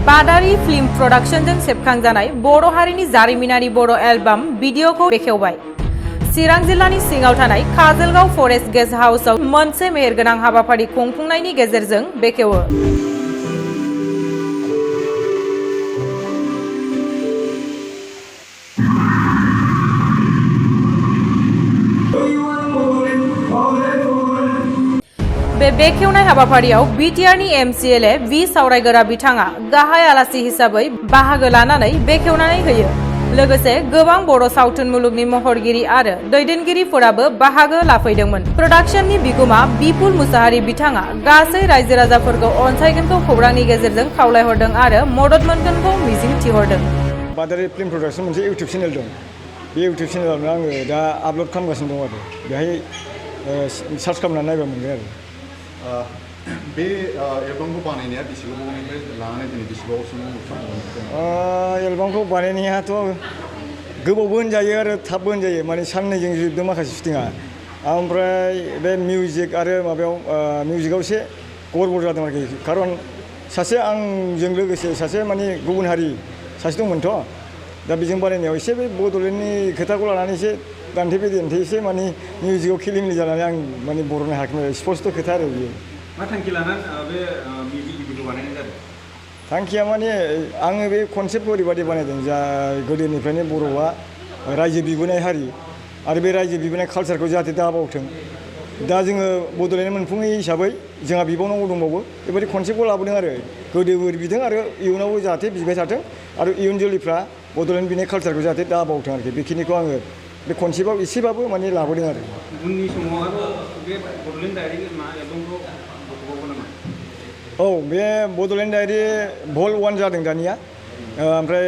बादारि film प्रडाक्शनजों सेबखांजानाय बर' हारिनि जारिमिनारि बर' एलबाम भिडिअखौ बेखेवबाय। चिरां जिल्लानि सिङाव थानाय काजलगाव फरेस्ट गेस्ट हाउसआव मोनसे मेहेरगोनां हाबाफारि खुंफुंनायनि गेजेरजों बेखेवो। बे बेखेवनाय हाबाफारियाव बिटिआरनि एमसिएलए भि सावरायगोरा बिथाङा गाहाय आलासि हिसाबै बाहागो लानानै बेखेवनानै होयो। लोगोसे गोबां बर' सावथुन मुलुगनि महरगिरि आरो दैदेनगिरिफोराबो बाहागो लाफैदोंमोन। प्रडाक्शननि बिगुमा बिपुल मुसाहारि बिथाङा गासै रायजो राजाफोरखौ अनसायगोनखौ खौरांनि गेजेरजों खावलायहरदों आरो मदद मोनगोनखौ मिजिं थिहरदों। बादारि फिल्म प्रडाक्शन मोनसे इउटुब चेनेल दं। बे इउटुब चेनेलावनो आङो दा आपल'ड खालामगासिनो दं आरो बेहाय सार्च खालामनानै नायबा मोनगोन आरो। बे एलबामखौ बानायनाया बेसेबां गोबावनिफ्राय लानानै दिनै बेसेबांसिम एलबामखौ बानायनायाथ' गोबावबो होनजायो आरो थाबबो होनजायो, माने साननैजों जोबदों माखासे शुटिंआ। ओमफ्राय बे मिउजिक आरो माबायाव मिउजिकआव एसे गड़बड़ जादों आरोखि, खारन सासे आंजों लोगोसे सासे माने गुबुन हारि सासे दंमोनथ', दा बेजों बानायनायाव एसे बे बड'लेण्डनि खोथाखौ लानानै एसे दान्थे बिदान्थे एसे माने मिउजिकआव खेलिमेलि जानानै आं माने बर'नो हायाखैमोन। स्पष्ट खोथा आरो बियो। मा थांखि लानानै बे मिउजिक भिडिअखौ बानायनाय जादों? थांखिया माने आङो बे कनसेप्ट ओरैबादि बानायदों, जा गोदोनिफ्रायनो बर'आ रायजो बिबोनाय हारि आरो बे रायजो बिबोनाय कालसारखौ जाहाथे दाबावथों। दा जोङो बड'लेण्ड मोनफुङै हिसाबै जोंहा बिबावनांगौ दंबावो, बेबायदि कनसेप्टखौ लाबोदों आरो गोदोबो बिदों आरो इयुनावबो जाहाथे बिबाय थाथों आरो इयुन जोलैफ्रा बड'लेण्ड बिनाय कालसारखौ जाहाथे दाबावथों आरोखि। बेखिनिखौ आङो बे कनसेप्टआव एसेबाबो माने लाबोदों आरो। उननि समाव आरो बे बड'लेण्ड डायरि मा एलबामखौ बख'बावगोन नामा? औ, बे बड'लेण्ड डायरि भल 1 जादों दानिया, ओमफ्राय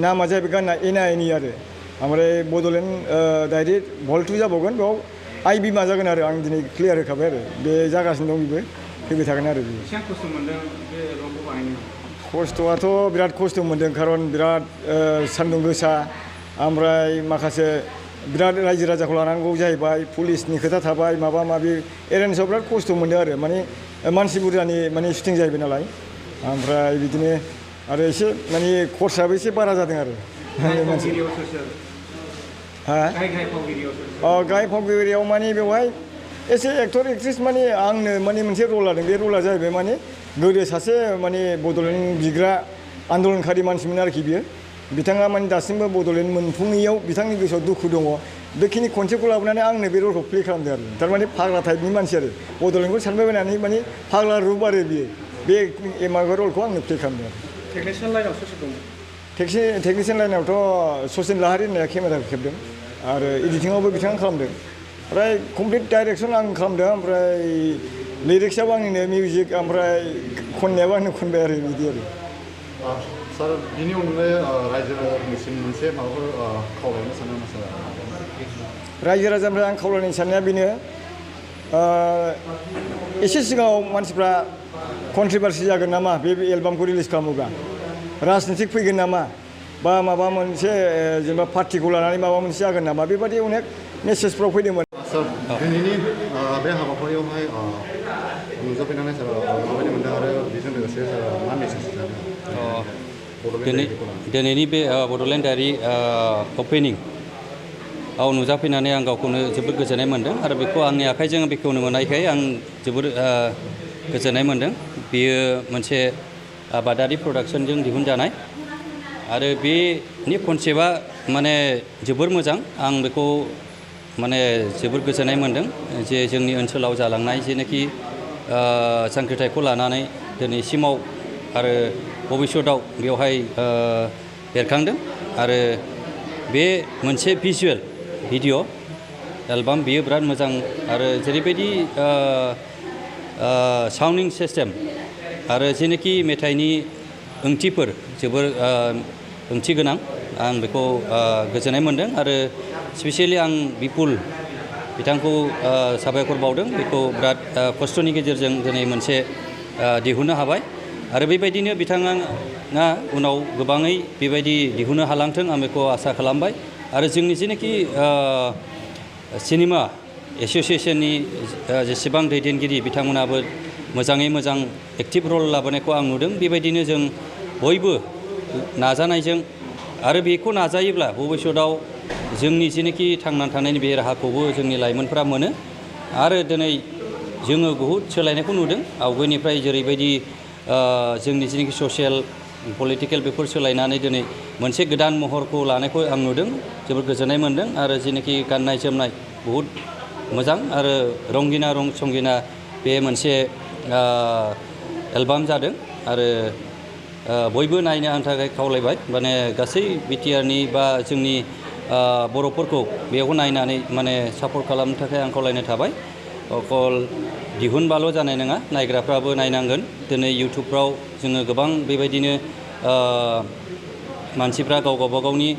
नामा जाहैबाय गानना एना एनि आरो। ओमफ्राय बड'लेण्ड डायरि भल 2 जाबावगोन, बेयाव आइ बिमा जागोन आरो। आं दिनै क्लियार होखाबाय आरो बे जागासिनो दं, बेबो फैबाय थागोन आरो। बेसेबां खस्थ' मोनदों बे एलबामखौ बानायनो? खस्थ'आथ' बिराद खस्थ' मोनदों, खारन बिराद सान्दुं गोसा, ओमफ्राय माखासे बिराद रायजो राजाखौ लानांगौ जाहैबाय, पुलिसनि खोथा थाबाय, माबा माबि एरेन्जआव बिराद खस्थ' मोनदों आरो। माने मानसि बुरजानि माने शुटिं जाहैबाय नालाय, ओमफ्राय बिदिनो आरो एसे माने खरसायाबो एसे बारा जादों आरो। गाहाय फावगिरियाव माने बेवहाय एसे एक्टर एक्ट्रिस माने आंनो माने मोनसे रल लादों। बे रला जाहैबाय माने गोदो सासे माने बड'लेण्ड बिग्रा आन्दलनकारि मानसिमोन आरोखि बियो। बिथाङा माने दासिमबो बड'लेण्ड मोनफुङैयाव बिथांनि गोसोआव दुखु दङ। बेखिनि कनसेप्टखौ लाबोनानै आंनो बे रलखौ प्ले खालामदों आरो। थारमाने फाग्ला टाइपनि मानसि आरो, बड'लेण्डखौ सानबायबायनानै माने फाग्ला रुप आरो बियो। बे माबा रलखौ आंनो प्ले खालामदों आरो। टेकनिशियान लाइनाव सोर सोर दङ? टेकनिशियान लाइनावथ' सचिन लाहारि होननाया केमेरा खेबदों आरो एडिटिंआवबो बिथाङा खालामदों। ओमफ्राय कमप्लिट डाइरेक्सन आं खालामदों, ओमफ्राय लिरिक्सआबो आंनिनो, मिउजिक ओमफ्राय खननायाबो आंनो खनबाय आरो बिदि आरो। सार, बिनि अनगायै रायजो राजानिसिम मोनसे माबाफोर खावलायनो सानो नामा सार? रायजो राजानिफ्राय आं खावलायनो साननाया बेनो, एसे सिगाङाव मानसिफ्रा कन्ट्रभारसि जागोन नामा बे एलबामखौ रिलिज खालामोब्ला, राजनितिक फैगोन नामा, बा माबा मोनसे जेनेबा पार्टिखौ लानानै माबा मोनसे जागोन नामा, बेबादि अनेक मेसेजफ्राव फैदोंमोन। सार, दिनैनि बे हाबाफारियावहाय नुजाफैनानै सार माबायदि मोनदों आरो बेजों लोगोसे सार मा मेसेज दिनैनि बे बड'लेण्ड डायरि अपेनिं आव नुजाफैनानै आं गावखौनो जोबोद गोजोननाय मोन्दों आरो बेखौ आंनि आखाइजों बेखेवनो मोननायखाय आं जोबोद गोजोननाय मोन्दों। बेयो मोनसे आबादारि प्रडाक्शनजों दिहुनजानाय आरो बेनि कनसेप्टआ माने जोबोर मोजां। आं बेखौ माने जोबोर गोजोननाय मोन्दों जे जोंनि ओनसोलाव जालांनाय जेनाखि जांख्रिथायखौ लानानै दिनैसिमाव आरो भबिष्यतआव बेवहाय बेरखांदों आरो बे मोनसे भिजुवेल भिडिअ एलबाम बेयो बिराद मोजां आरो जेरैबायदि साउन्डिं सिस्टेम आरो जेनाखि मेथाइनि ओंथिफोर जोबोर ओंथि गोनां, आं बेखौ गोजोननाय मोन्दों आरो स्पेसियेलि आं बिपुल बिथांखौ साबायखर बावदों। बेखौ बिराद खस्थ'नि गेजेरजों दिनै मोनसे दिहुननो हाबाय आरो बेबायदिनो बिथाङा उनाव गोबाङै बेबायदि दिहुननो हालांथों आं बेखौ आसा खालामबाय आरो जोंनि जेनाखि सिनेमा एस'सियेसननि जेसेबां दैदेनगिरि बिथांमोनाबो मोजाङै मोजां एक्टिभ रल लाबोनायखौ आं नुदों। बेबायदिनो जों बयबो नाजानायजों आरो बेखौ नाजायोब्ला भबिष्यताव जोंनि जेनोखि थांनानै थानायनि बे राहाखौबो जोंनि लाइमोनफोरा मोनो आरो दिनै जोङो बहुद सोलायनायखौ नुदों आवगायनिफ्राय जेरैबायदि जोंनि जेनोखि ससियेल पलिटिकेल बेफोर सोलायनानै दिनै मोनसे गोदान महरखौ लानायखौ आं नुदों जोबोद गोजोननाय मोनदों आरो जेनोखि गाननाय जोमनाय बहुद मोजां आरो रंगिना संगिना बे मोनसे एलबाम जादों आरो बयबो नायनो आंनि थाखाय खावलायबाय माने गासै बिटिआरनि बा जोंनि बर'फोरखौ बेयाव नायनानै माने सापर्ट खालामनो थाखाय आं खावलायनाय थाबाय अकल दिहुनबाल' जानाय नङा नायग्राफ्राबो नायनांगोन दिनै इउटुबफ्राव जोङो गोबां बेबायदिनो मानसिफ्रा गावगावनि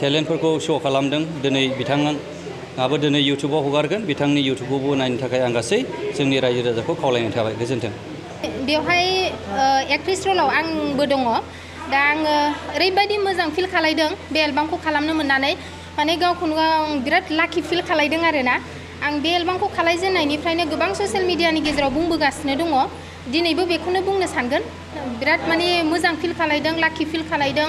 टेलेन्टफोरखौ श' खालामदों दिनै बिथाङाबो दिनै इउटुबाव हगारगोन बिथांनि इउटुबखौबो नायनो थाखाय आं गासै जोंनि रायजो राजाखौ खावलायनाय थाबाय गोजोन्थों बेवहाय एक्ट्रेस रलाव आंबो दङ दा आङो ओरैबायदि मोजां फिल खालायदों बे एलबामखौ खालामनो मोननानै माने गावखौनो आं बिराद लाकि फिल खालायदों आरोना आं बे एलबामखौ खालायजेननायनिफ्रायनो गोबां ससियेल मिडियानि गेजेराव बुंबोगासिनो दङ दिनैबो बेखौनो बुंनो सानगोन बिराद माने मोजां फिल खालायदों लाकि फिल खालायदों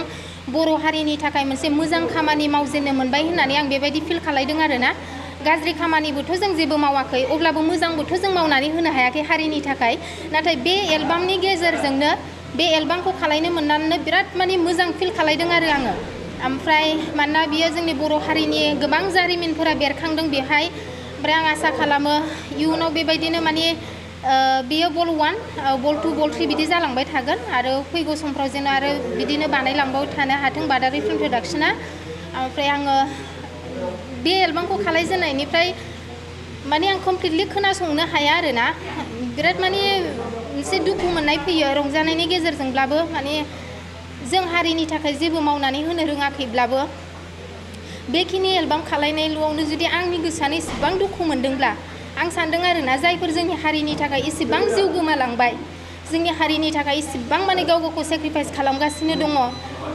बर' हारिनि थाखाय मोनसे मोजां खामानि मावजेननो मोनबाय होननानै आं बेबायदि फिल खालायदों आरोना गाज्रि खामानिबोथ' जों जेबो मावाखै अब्लाबो मोजांबोथ' जों मावनानै होनो हायाखै हारिनि थाखाय नाथाय बे एलबामनि गेजेरजोंनो बे एलबामखौ खालायनो मोननानै बिराद माने मोजां फिल खालायदों आरो आङो ओमफ्राय मानोना बियो जोंनि बर' हारिनि गोबां जारिमिनफोरा बेरखांदों बेहाय ओमफ्राय आं आसा खालामो इयुनाव बेबायदिनो माने बियो बल 1 बल 2 बल 3 बिदि जालांबाय थागोन आरो फैगौ समफ्राव जेन आरो बिदिनो बानायलांबाय थानो हाथों बादारि फिल्म प्रडाक्शना ओमफ्राय आङो बे एलबामखौ खालायजेननायनिफ्राय माने आं कमप्लिटलि खोनासंनो हाया आरोना बिराद माने एसे दुखु मोननाय फैयो रंजानायनि गेजेरजोंब्लाबो माने जों हारिनि थाखाय जेबो मावनानै होनो रोङाखैब्लाबो बेखिनि एलबाम खालायनायल'आवनो जुदि आंनि गोसोआनो इसेबां दुखु मोनदोंब्ला आं सानदों आरोना जायफोर जोंनि हारिनि थाखाय इसेबां जिउ गोमालांबाय जोंनि हारिनि थाखाय इसेबां माने गाव गावखौ सेक्रिफाइस खालामगासिनो दङ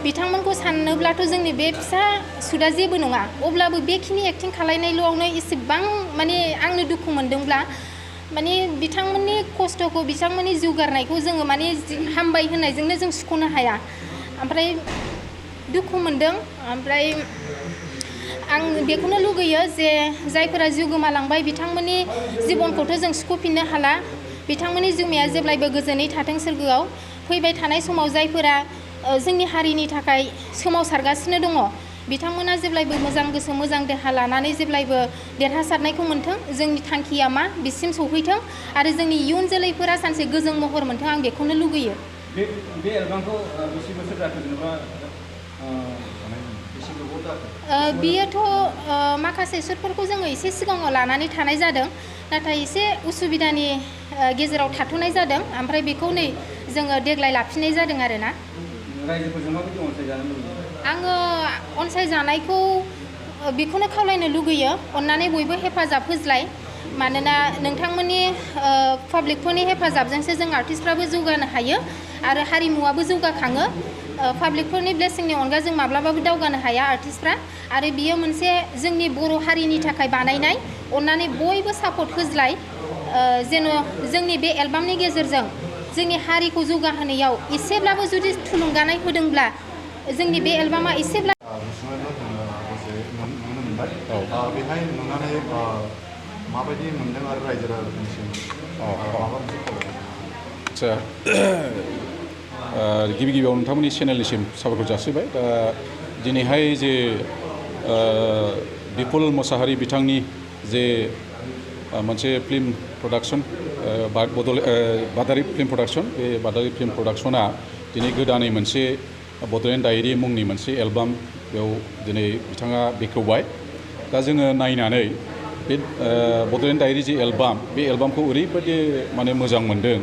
बिथांमोनखौ साननोब्लाथ' जोंनि बे फिसा सुदा जेबो नङा अब्लाबो बेखिनि एक्टिं खालायनायल'आवनो इसेबां माने आंनो दुखु मोनदोंब्ला माने बिथांमोननि खस्थ'खौ बिथांमोननि जिउ गारनायखौ जोङो माने हामबाय होननायजोंनो जों सुख'नो हाया ओमफ्राय दुखु मोनदों ओमफ्राय आं बेखौनो लुगैयो जे जायफोरा जिउ गोमालांबाय बिथांमोननि जिबनखौथ' जों सुख'फिननो हाला बिथांमोननि जिउमाया जेब्लायबो गोजोनै थाथों सोरगोआव फैबाय थानाय समाव जायफोरा जोंनि हारिनि थाखाय सोमावसारगासिनो दङ बिथांमोना जेब्लायबो मोजां गोसो मोजां देहा लानानै जेब्लायबो देरहासारनायखौ मोन्थों जोंनि थांखिया मा बिसिम सौहैथों आरो जोंनि इयुन जोलैफोरा सानसे गोजों महर मोन्थों आं बेखौनो लुगैयो बे एलबामखौ बेसे बोसोर जाखो जेनेबा बियोथ' माखासे सुटफोरखौ जोङो एसे सिगाङाव लानानै थानाय जादों नाथाय एसे उसुबिदानि गेजेराव थाथ'नाय जादों ओमफ्राय बेखौ नै जोङो देग्लाय लाफिननाय जादों आरोना रायजोफोरजों माबायदि अनसायजानो लुबैयो आङो अनसायजानायखौ बेखौनो खावलायनो लुगैयो अननानै बयबो हेफाजाब होज्लाय मानोना नोंथांमोननि पाब्लिकफोरनि हेफाजाबजोंसो जों आर्टिस्टफ्राबो जौगानो हायो आरो हारिमुवाबो जौगाखाङो पाब्लिकफोरनि ब्लेसिंनि अनगा जों माब्लाबाबो दावगानो हाया आर्टिस्टफ्रा आरो बियो मोनसे जोंनि बर' हारिनि थाखाय बानायनाय अननानै बयबो सापर्ट होज्लाय जेन' जोंनि बे एलबामनि गेजेरजों जोंनि हारिखौ जौगाहोनायाव एसेब्लाबो जुदि थुलुंगानाय होदोंब्ला जोंनि बे एलबामा एसेब्ला बेहाय नुनानै माबायदि मोनदों आरो रायजो राजानिसिम माबा मोनसे आदसा गिबि गिबियाव नोंथांमोननि चेनेलनिसिम साबायखर जासिबाय दा दिनैहाय जे बिपुल मोसाहारि बिथांनि जे मोनसे फिल्म प्रडाक्सन बादारि फिल्म प्रडाक्सन बे बादारि फिल्म प्रडाक्सना दिनै गोदानै मोनसे बड'लेण्ड डायरी मुंनि मोनसे एलबाम बेयाव दिनै बिथाङा बेखेवबाय दा जोङो नायनानै बे बड'लेण्ड डायरी जे एलबाम बे एलबामखौ ओरैबायदि माने मोजां मोनदों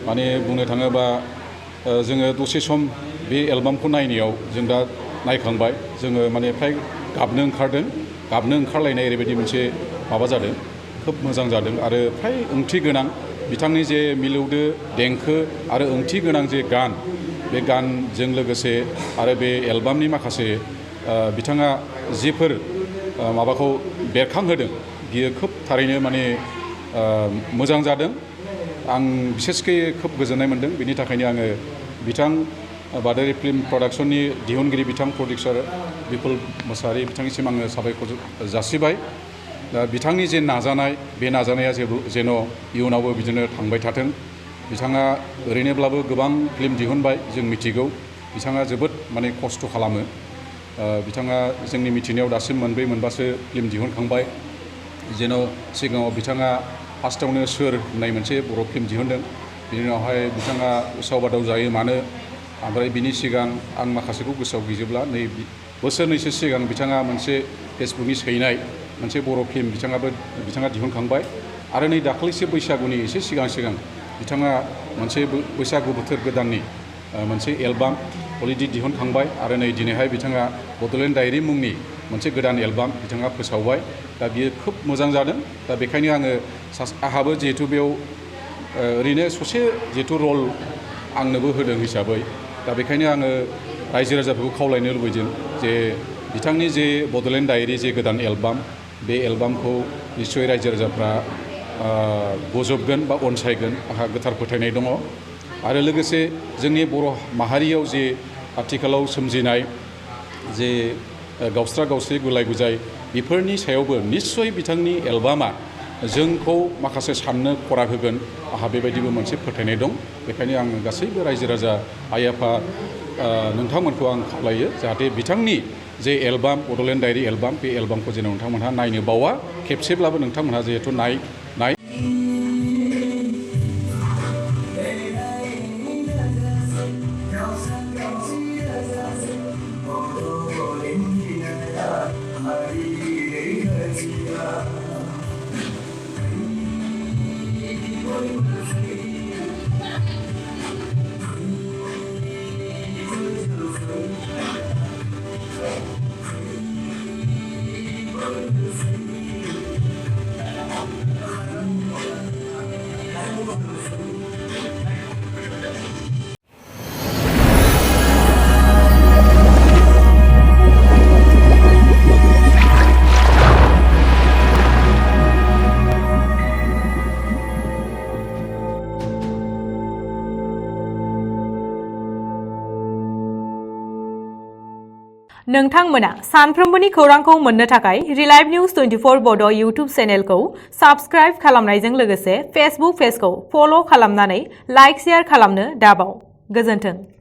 माने बुंनो थाङोबा जोङो दसे सम बे एलबामखौ नायनायाव जों दा नायखांबाय जोङो माने फ्राय गाबनो ओंखारलायनाय ओरैबायदि मोनसे माबा जादों खोब मोजां जादों आरो फ्राय ओंथि गोनां बिथांनि जे मिलौदो देंखो आरो ओंथि गोनां जे गान बे गानजों लोगोसे आरो बे एलबामनि माखासे बिथाङा जिफोर माबाखौ बेरखांहोदों बियो खोब थारैनो माने मोजां जादों आं बिसेसकै खोब गोजोननाय मोनदों बेनि थाखायनो आङो बिथां बादारि फिल्म प्रडाक्शननि दिहुनगिरि बिथां प्रडिउसार बिपुल मोसाहारि बिथांनिसिम आङो साबायखर जासिबाय। दा बिथांनि जे नाजानाय बे नाजानाया जेन' इयुनावबो बिदिनो थांबाय थाथों। बिथाङा ओरैनोब्लाबो गोबां फिल्म दिहुनबाय जों मिथिगौ। बिथाङा जोबोद माने खस्थ' खालामो। बिथाङा जोंनि मिथिनायाव दासिम मोनब्रै मोनबासो फिल्म दिहुनखांबाय। जेन' सिगाङाव बिथाङा फार्स्टआवनो सोर होननाय मोनसे बर' फिल्म दिहुनदों। बिनि उनावहाय बिथाङा उसाव बादाव जायो मानो, ओमफ्राय बिनि सिगां आं माखासेखौ गोसोआव गैजोबला नै बोसोरनैसो सिगां बिथाङा मोनसे फेसबुकनि सैनाय मोनसे बर' फिल्म बिथाङा दिहुनखांबाय। आरो नै दाख्लैसो बैसागुनि एसे सिगां बिथाङा मोनसे बैसागु बोथोर गोदाननि मोनसे एलबाम अलरेडि दिहुनखांबाय। आरो नै दिनैहाय बिथाङा बड'लेण्ड डायरि मुंनि मोनसे गोदान एलबाम बिथाङा फोसावबाय। दा बियो खोब मोजां जादों। दा बेखायनो आंहाबो जिहेथु बेयाव ओरैनो ससे जिहेथु रल आंनोबो होदों हिसाबै, दा बेखायनो आङो रायजो राजाफोरखौ खावलायनो लुबैदों जे बिथांनि जे बड'लेण्ड डायरि जे गोदान एलबाम, बे एलबामखौ निस्सय रायजो राजाफ्रा बजबगोन बा अनसायगोन आंहा गोथार फोथायनाय दङ। आरो लोगोसे जोंनि बर' माहारियाव जे आथिखालाव सोमजिनाय जे गावस्रा गावस्रि गुलाय गुजाय, बेफोरनि सायावबो निस्सय बिथांनि एलबामा जोंखौ माखासे साननो खरा होगोन आंहा बेबायदिबो मोनसे फोथायनाय दं। बेखायनो आं गासैबो रायजो राजा आइ आफा नोंथांमोनखौ आं खावलायो जाहाथे बिथांनि जे एलबाम बड'लेण्ड डायरि एलबाम, बे एलबामखौ जेन' नोंथांमोनहा नायनो बावा, खेबसेब्लाबो नोंथांमोनहा जिहेथु नाय। नोंथांमोना सानफ्रोमबोनि खौरांखौ मोननो थाखाय रिलाइभ निउज 24 बड' इउटुब चेनेलखौ साबस्क्राइब खालामनायजों लोगोसे फेसबुक पेजखौ फल' खालामनानै लाइक शेयार खालामनो दाबाव। गोजोन्थों।